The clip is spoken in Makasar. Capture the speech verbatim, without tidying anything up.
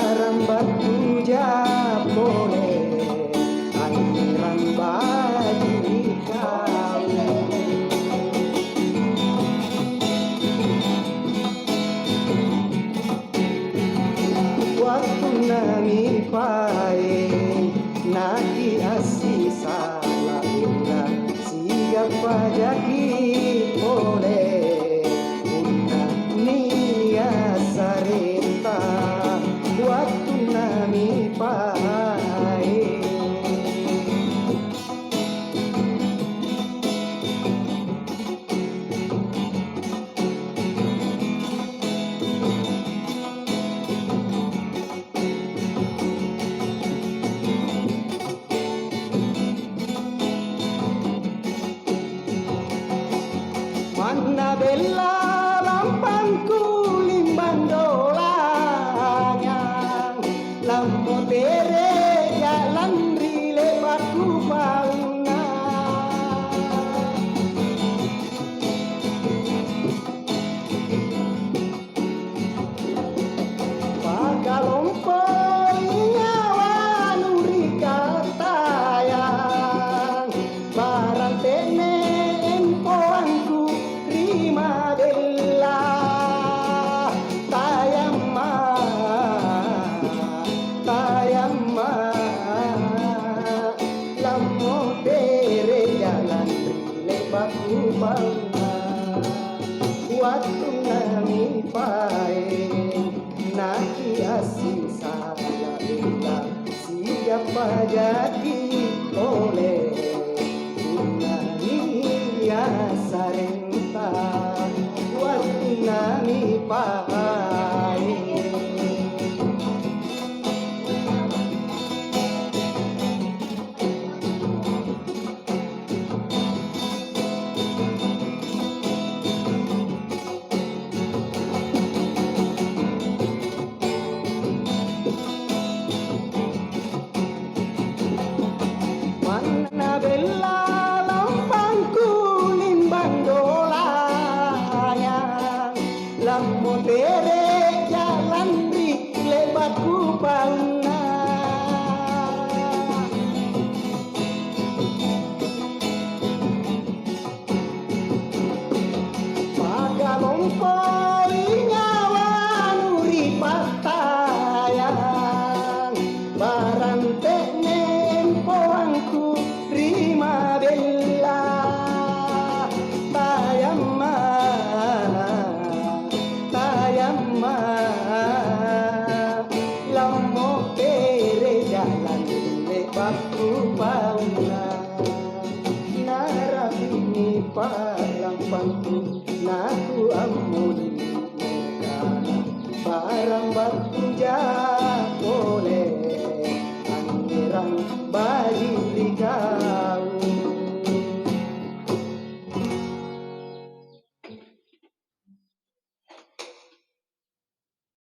Barang battuja pole, angngerang baji' ri kau. Wattunna nipaeng, naki assisala inna, sigappa jaki pole, punna nia' sarenta, wattunna nipaeng. Manna bella lampangku limbang dolangang, lammo tereja lanri le'bakku pauna. Pakalompoi nyawanu ri katayang, barang te'ne empoangku ri mabella. Tayamma, tayamma, lammo tere jalang ri le'bakku pauna. Wattunna nipaeng, naki assisala bella, sigappa jaki pole, punna nia' sarenta, wattunna nipaeng. Manna bella lampangku limbang dolangang, lammo tereja lanri le'bakku pauna. Pakalompoi nyawanu ri pattayang, barang te'ne empoangku ri mabella. Tayamma, tayamma, lammo tere jalang ri le'bakku pauna. Narapi'mi pa'lampangku, nakuammoni kana, barang battuja pole, angngerang baji' ri kau.